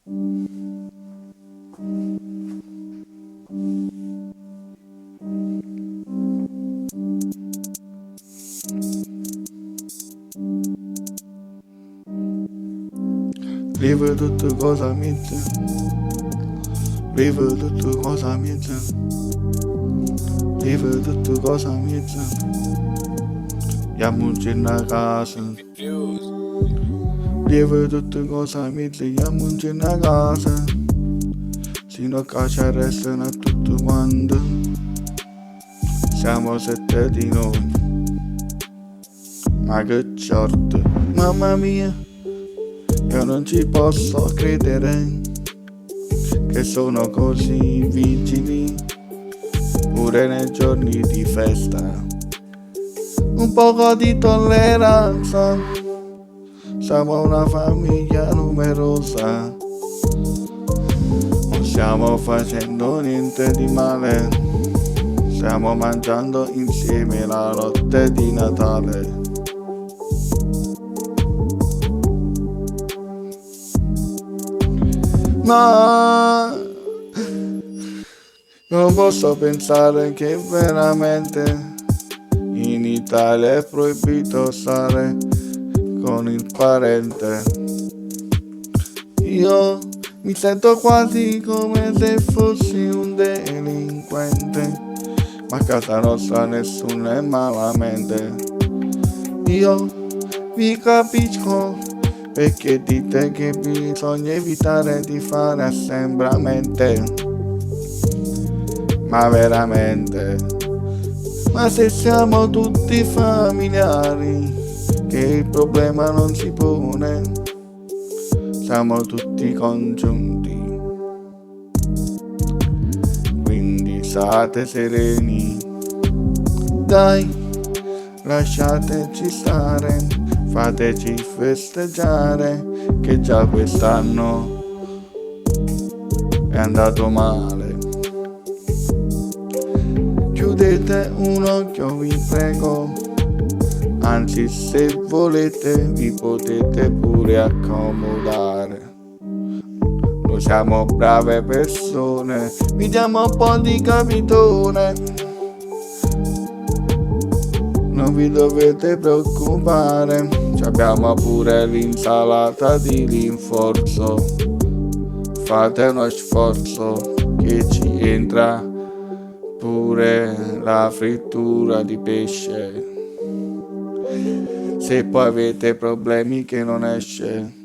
Lieve tutt cos 'a miezz. Lieve tutt cos 'a miezz. Lieve tutt cos 'a miezz. Jammucenn 'a casa. Lieve tutt cos 'a miezz, jammucenn 'a casa. Si no ccà ci arrestano a tutt quant. Siamo sette di noi. Ma che ciorta, mamma mia, io non ci posso credere che sono così vigili pure nei giorni di festa. Un poco di tolleranza, siamo una famiglia numerosa. Non stiamo facendo niente di male, stiamo mangiando insieme la notte di Natale. Ma non posso pensare che veramente in Italia è proibito stare con il parente. Io mi sento quasi come se fossi un delinquente, ma a casa nostra nessuno è malamente. Io vi capisco perché dite che bisogna evitare di fare assembramenti. Ma veramente, ma se siamo tutti familiari, che il problema non si pone, siamo tutti congiunti. Quindi state sereni, dai, lasciateci stare, fateci festeggiare, che già quest'anno è andato male. Chiudete un occhio, vi prego. Anzi, se volete, vi potete pure accomodare. Noi siamo brave persone, vi diamo un po' di capitone. Non vi dovete preoccupare, ci abbiamo pure l'insalata di rinforzo. Fate uno sforzo che ci entra pure la frittura di pesce. Se poi avete problemi che non esce,